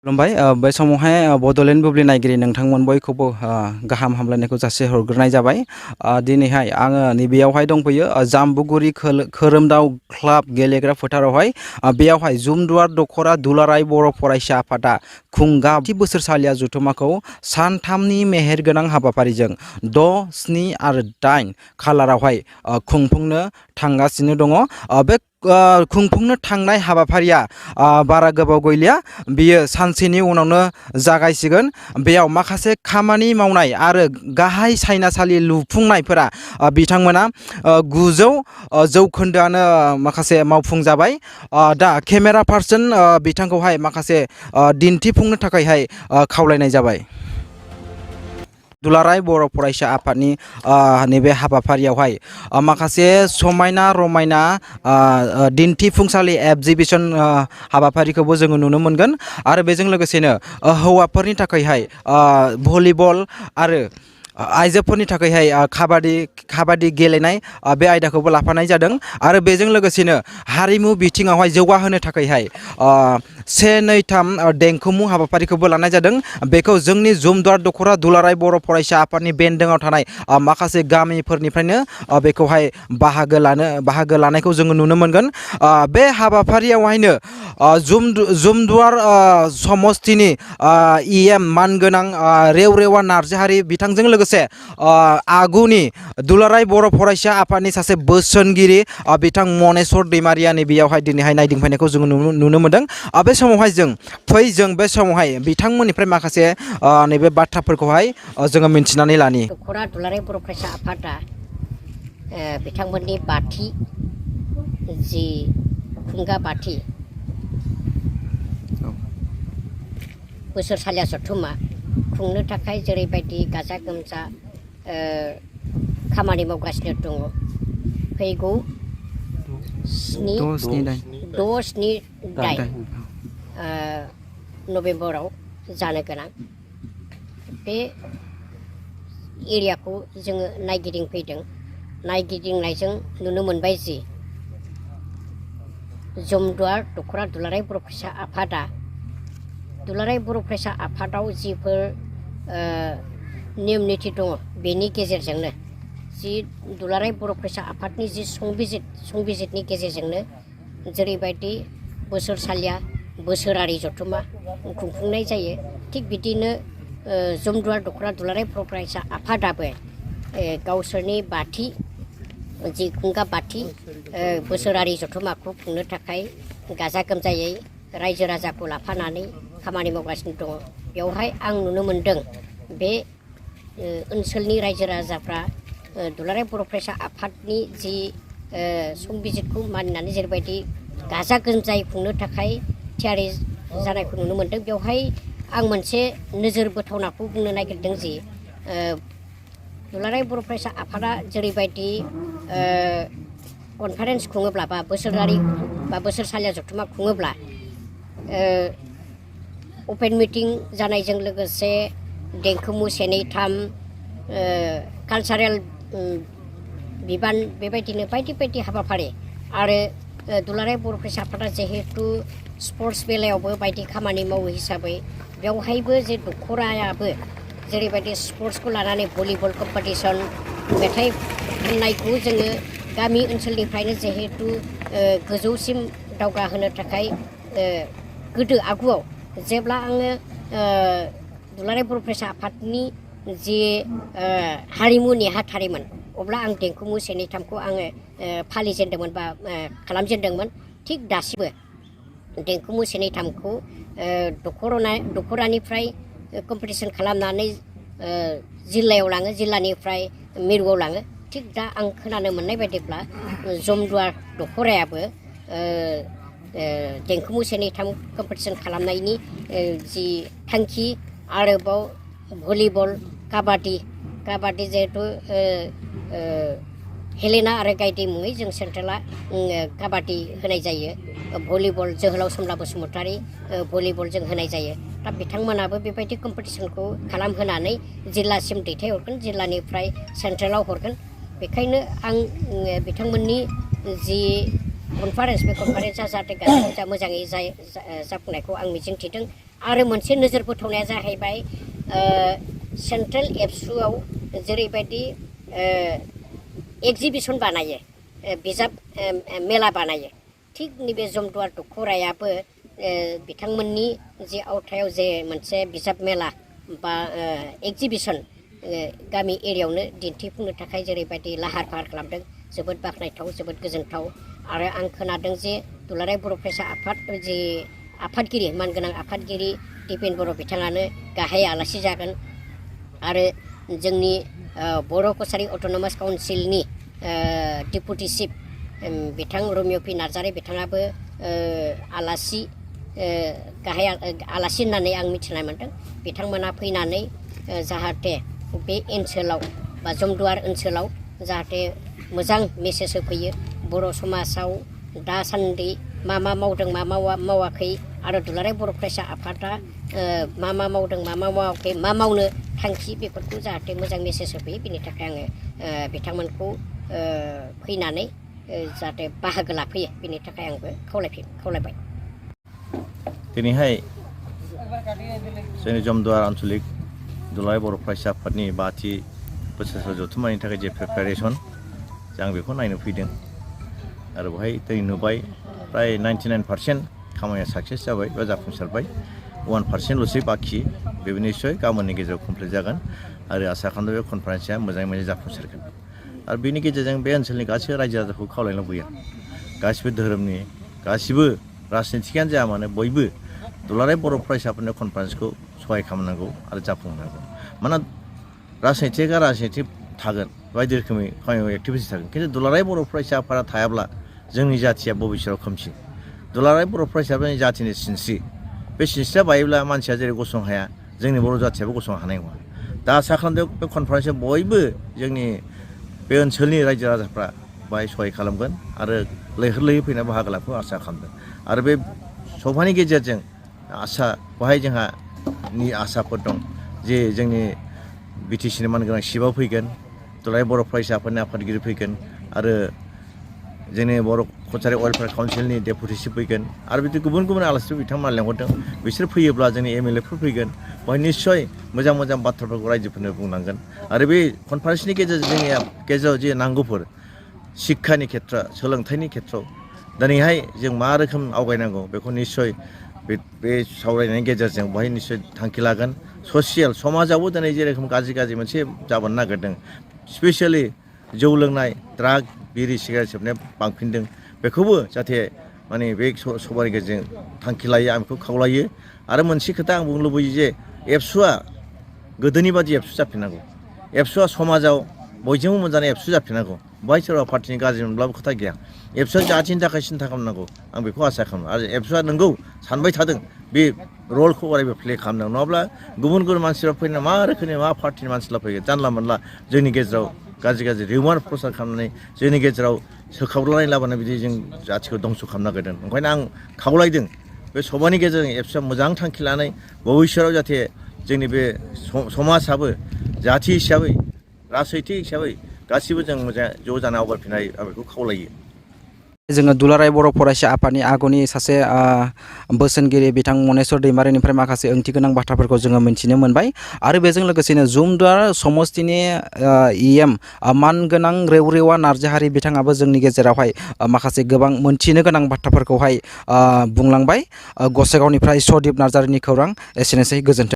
खुलुमबाय बे समावहाय बड'लेण्ड बुब्लि नायगिरि नोंथांमोन बयखौबो गाहाम हामलायनायखौ जासिहरग्रोनाय जाबाय। दिनैहाय आङो नैबेयावहाय दंफैयो जाम्बुगुरि खोरोमदाव क्लाब गेलेग्रा फोथारावहाय बेयावहाय जुमदुवार दख'रा दुलाराय बर' फरायसा आफादा खुंगा बोसोरसालिया जथुम्माखौ सानथामनि मेहेरगोनां हाबाफारिजों 6, 7 आरो 8 खालारावहाय खुंफुंनो थांगासिनो दङ। बे खुंफुंनो थांनाय हाबाफारिया बारा गोबाव गैलिया, बियो सानसेनि उनावनो जागायसिगोन। बेयाव माखासे खामानि मावनाय आरो गाहाय सायनासालि लुफुंनायफोरा बिथांमोना 900 जौखोन्दोआनो माखासे मावफुंजाबाय। दा केमेरा पार्सन बिथांखौहाय माखासे दिन्थिफुंनो थाखायहाय खावलायनाय जाबाय। दुलाराय बर' फरायसा आफादनि नैबे हाबाफारियावहाय माखासे समायना रमायना दिन्थिफुंसालि एगजिबिसन हाबाफारिखौबो जोङो नुनो मोनगोन आरो बेजों लोगोसेनो हौवाफोरनि थाखायहाय भलिबल आरो आइजोफोरनि थाखायहाय काबादि गेलेनाय बे आयदाखौबो लाफानाय जादों आरो बेजों लोगोसेनो हारिमु बिथिङावहाय जौगाहोनो थाखायहाय 1, 2, 3 देंखोमु हाबाफारिखौबो लानाय जादों। बेखौ जोंनि जुमदुवार दख'रा दुलाराय बर' फरायसा आफादनि बेन्दोङाव थानाय माखासे गामिफोरनिफ्रायनो बेखौहाय बाहागो लानायखौ जोङो नुनो मोनगोन। बे हाबाफारियावहायनो जुमदुवार समस्तिनि EM मानगोनां रेवरेवा नार्जारि बिथांजों लोगोसे आगुनि दुलाराय बर' फरायसा आफादनि सासे बोसोनगिरि बिथां मनेस्वर दैमारियानि बेयावहाय दिनैहाय नायदिंफैनायखौ जोङो नुनो मोनदों। बे समावहाय जों बे समावहाय बिथांमोननिफ्राय माखासे नैबे बाथ्राफोरखौहाय जोङो मिन्थिनानै लानि। दख'रा दुलाराय बर' फरायसा आफादा बिथांमोननि बाथि जि खुंगा बाथि बोसोरसालिया जथुम्मा खुंनो थाखाय जेरैबायदि गाजा गोमजा खामानि मावगासिनो दङ। फैगौ 6-7-8 नभेम्बराव जानो गोनां बे एरियाखौ जोङो नायगिदिंफैदों। नायगिदिंनायजों नुनो मोनबाय जि जुमदुवार दख'रा दुलाराय बर' फरायसा आफादा दुलाराय बर' फरायसा आफादाव जिफोर नियम निथि दङ बेनि गेजेरजोंनो जि दुलाराय बर' फरायसा आफादनि जि संबिजितनि गेजेरजोंनो जेरैबायदि बोसोरसालिया बोसोरारि जथुम्मा खुंफुंनाय जायो, थिग बिदिनो जुमदुवार दख'रा दुलाराय बर' फरायसा आफादाबो गावसोरनि बाथि जि खुंगा बाथि बोसोरारि जथुम्माखौ खुंनो थाखाय गाजा गोमजायै रायजो राजाखौ लाफानानै खामानि मावगासिनो दङ। बेवहाय आं नुनो मोनदों बे ओनसोलनि रायजो राजाफ्रा दुलाराय बर' फरायसा आफादनि जि संबिजितखौ मानिनानै जेरैबायदि गाजा गोमजायै खुंनो थाखाय थियारि जानायखौ नुनो मोनदों। बेवहाय आं मोनसे नोजोर बोथावनाखौ बुंनो नागिरदों जि दुलाराय बर' फरायसा आफादा जेरैबायदि कनफारेन्स खुङोब्ला बा बोसोरसालिया जथुम्मा खुङोब्ला अपेन मिटिं जानायजों लोगोसे देंखोमु 1, 2, 3 कालचारेल बिबान बेबायदिनो बायदि हाबाफारि आरो दुलाराय बर' फरायसा आफादा जिहेतु स्पर्ट्स बेलायावबो बायदि खामानि मावो हिसाबै बेवहायबो जे दख'रायाबो जेरैबायदि स्पर्ट्सखौ लानानै भलिबल कम्पिटिसन मेथाइ खननायखौ जोङो गामि ओनसोलनिफ्रायनो जिहेतु गोजौसिम दावगाहोनो थाखाय गोदो आगुआव जेब्ला आङो दुलाराय बर' फरायसा आफादनि जि हारिमु नेहाथारिमोन अब्ला आं देंखोमु 1, 2, 3खौ आङो फालिजेनदोंमोन बा खालामजेनदोंमोन। थिग दासिमबो देंखोमु 1, 2, 3खौ दख'रानिफ्राय कम्पिटिसन खालामनानै जिल्लायाव लाङो, जिल्लानिफ्राय मिरुआव लाङो। थिग दा आं खोनानो मोननाय बायदिब्ला जुमदुवार दख'रायाबो देंखोमु 1, 2, 3 कम्पिटिसन खालामनायनि जि थांखि आरोबाव भलिबल काबादि जिहेतु हेलेना आरो गायदे मुङै जों सेन्ट्रेला काबादि होनाय जायो। भलिबल जोहोलाव समला बसुमतारी भलिबल जों होनाय जायो। दा बिथांमोनाबो बेबायदि कम्पिटिसनखौ खालामहोनानै जिल्लासिम दैथायहरगोन, जिल्लानिफ्राय सेन्ट्रेलाव हरगोन। बेखायनो आं बिथांमोननि जि कनफारेन्स बे कनफारेन्सआ जाहाथे गाजा गोमजा मोजाङै जाफुंनायखौ आं मिजिंथिदों आरो मोनसे नोजोर बोथावनाया जाहैबाय सेन्ट्रेल एबसुआव जेरैबायदि एगजिबिसन बानायो बिजाब मेला बानायो थिग नैबे जमदुवार दख'रायाबो बिथांमोननि जे आवथायाव जे मोनसे बिजाब मेला बा एगजिबिसन गामि एरियायावनो दिन्थिफुंनो थाखाय जेरैबायदि लाहार फाहार खालामदों जोबोद बाख्नायथाव जोबोद गोजोनथाव आरो आं खोनादों जे दुलाराय बर' फरायसा आफाद जे आफादगिरि मानगोनां आफादगिरि दिपेन बर' बिथाङानो गाहाय आलासि जागोन आरो जोंनि बर' कसारि अट'नमास काउन्सिलनि डेपुटि चिफ बिथां रमिय' पि नार्जारि बिथाङाबो आलासि गाहाय आलासि होननानै आं मिथिना मोन्दों बिथांमोना फैनानै जाहाथे बे ओनसोलाव बा जमदुवार ओनसोलाव जाहाथे मोजां मेसेज होफैयो बर' समाजाव दासान्दि मा मावदों मा मावाखै आरो दुलाराय बर' फरायसा आफादा मा मावदों मा मावाखै मा मावनो थांखि बेफोरखौ जाहाथे मोजां मेसेज होफैयो बिनि थाखाय आङो बिथांमोनखौ फैनानै जाहाथे बाहागो लाफैयो बिनि थाखाय आंबो खावलायबाय दिनैहाय जोंनि जमदुवार आन्चलिक दुलाराय बर' फरायसा आफादनि 5थि बोसोरसालि जथुम्मानि थाखाय जे प्रिपेरेसन आं बेखौ नायनो फैदों आरो बेवहाय दिनै नुबाय प्राय 99% खामानिया साक्सेस जाबाय बा जाफुंसारबाय 1%ल'सै बाखि बेबो निस्सय गाबोननि गेजेराव कमप्लिट जागोन आरो आसा खालामदों बे कनफारेन्सआ मोजाङै जाफुंसारगोन आरो बेनि गेजेरजों बे ओनसोलनि गासैबो रायजो राजाखौ खावलायनो लुबैयो गासिबो धोरोमनि गासिबो राजनितिकानो जाया मानो बयबो दुलाराय बर' फरायसाफोरनि कनफारेन्सखौ सहाय खालामनांगौ आरो जाफुंहोनांगौ मानोना राजनितिक थागोन बायदि रोखोमनि खामानियाव एक्टिभिटिस थागोन खिन्थु दुलाराय बर' फरायसा आफादा थायाब्ला जोंनि जाथिया भबिष्यतआव खोमसि दुलाराय बर' फरायसाफोरनि जाथिनि सिनस्रि बे सिनस्रिया बायोब्ला मानसिया जेरै गसंनो हाया जोंनि बर' जाथियाबो गसंनो हानाय नङा दा आसा खालामदों बे कनफारेन्सआव बयबो जोंनि बे ओनसोलनि रायजो राजाफ्रा बाहाय सहाय खालामगोन आरो लैहोर लैहोर फैना बाहागो लाखौ आसा खालामदों आरो बे सभानि गेजेरजों बाहाय जोंहा आसाफोर दं जे जोंनि बिटिसिनि मानगोनां चिफआ फैगोन दुलाराय बर' फरायसा आफादनि आफादगिरि फैगोन आरो जोंनि बर' कसारि वेलफेयार काउन्सिलनि डेपुटि चिफ फैगोन आरो बिदि गुबुन आलासिफोर बिथांमोना लेंहरदों बिसोर फैयोब्ला जोंनि एमएलएफोर फैगोन बेवहाय निस्सय मोजां बाथ्राफोरखौ रायजोफोरनो बुंनांगोन आरो बे कनफारेन्सनि गेजेरजों जोंनि गेजेराव जे नांगौफोर शिक्षानि खेथ्र सोलोंथाइनि खेथ्रआव दिनैहाय जों मा रोखोम आवगायनांगौ बेखौ निस्सय बे सावरायनायनि गेजेरजों बेवहाय निस्सय थांखि लागोन ससियेल समाजावबो दिनै जेरोखोम गाज्रि मोनसे जाबोनो नागिरदों स्पेसियेलि जौ लोंनाय ड्राग बिरि सिगारेट सोबनाया बांफिनदों बेखौबो जाहाथे माने बे सभानि गेजेरजों थांखि लायो आं बेखौ खावलायो आरो मोनसे खोथा आं बुंनो लुबैयो जे एबसुआ गोदोनि बादि एबसु जाफिननांगौ एबसुआ समाजाव बयजोंबो मोनजानाय एबसु जाफिननांगौ बेवहाय सोरबा पार्टिनि गाज्रि मोनब्लाबो खोथा गैया एबसुआ जाथिनि थाखाय सिन्था खालामनांगौ आं बेखौ आसा खालामो आरो एबसुआ नोंगौ सानबाय थादों बे रलखौ अरायबो प्ले खालामनांगौ नङाब्ला गुबुन मानसिफ्रा फैना मा रोखोमनि मा पार्टिनि मानसिफ्रा फैगोन जानला मोनला जोंनि गेजेराव गाज्रि रिउमार प्रसार खालामनानै जोंनि गेजेराव सोखावलानाय लाबोनाय बिदि जों जाथिखौ दंस' खालामनो नागिरदों ओंखायनो आं खावलायदों बे सभानि गेजेरजों एबसुआ मोजां थांखि लानाय भबिष्यतआव जाहाथे जोंनि बे समाजाबो जाथि हिसाबै राजनैतिक हिसाबै गासिबो जों मोजां ज' जाना आवगायफिननो हायो आं बेखौ खावलायो जोङो दुलाराय बर' फरायसा आफादनि आगुनि सासे बोसोनगिरि बिथां मनेस्वर दैमारिनिफ्राय माखासे ओंथि गोनां बाथ्राफोरखौ जोङो मिन्थिनो मोनबाय आरो बेजों लोगोसेनो जमदुवार समस्तिनि इएम मानगोनां रेवरेवा नार्जाहारि बिथाङाबो जोंनि गेजेरावहाय माखासे गोबां मोनथिनो गोनां बाथ्राफोरखौहाय बुंलांबाय गसाइगावनिफ्राय सदिप नार्जारिनि खौरां एसेनोसै गोजोन्थों।